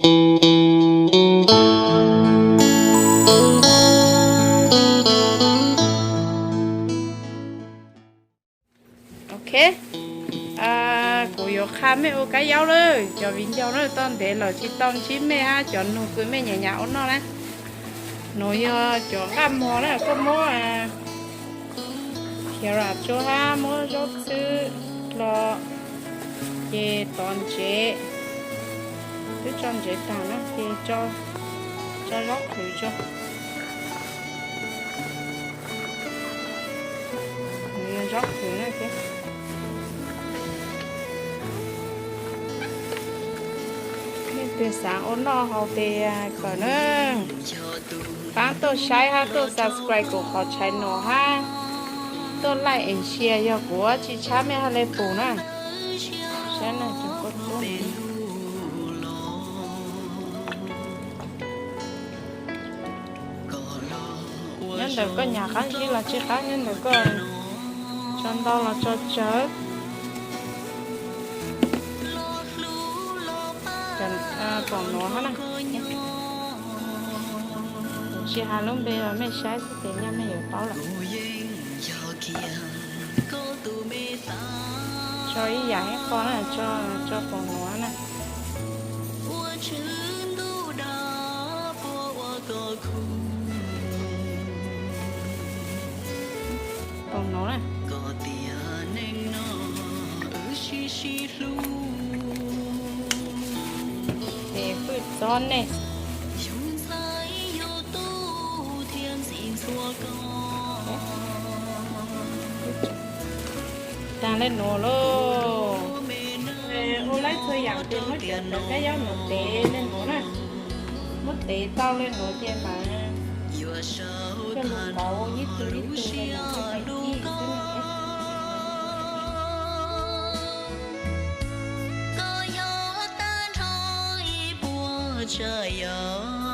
Ok, kuv yuav qha mej ua kab yaub lawm, cov viv ncaus na, tau ntev lawm tsis tau ntsib mej hab cov nug kws mej nyiam nyiam ua noj na. Nuav yog cov nqaj mog na, koj muab carrot tso hab muab zaub txhwb hlo, ces tov ntsev, twb tso ntsev taag na, ces tso zaub qhwv tso. Zaub qhwv na thiab. Leej twg xaav ua noj haus tes kawm na, paab tuaj saib hab tuaj subscribe kuv qhov channel hab tuaj like and share, yog kuv tsis tshab mej hab le pum na. Saib na, cov kua txob. Nyob ntawm koj nyam qab zib los tsis qab, nyob ntawm koj tso ntau los tso tsawg. Poom nuav hab na, kuv tsis has lub npe los mej saib xwb ces nyaj mej yuav paub lawm. Tso ib yam ib qho na, tso poom nuav na. Poom nuav na. Ces hwj txob nej. Taag le nuav lauj. Ua laib txhua yaam ces muab cov kab yaub nuav tev le nuav na. Muab tev tau le nuav ces mas coj lug kauv ib tug ib tug le nuav, ib xwb. Koj yog tag nrho ib puas tsav yam.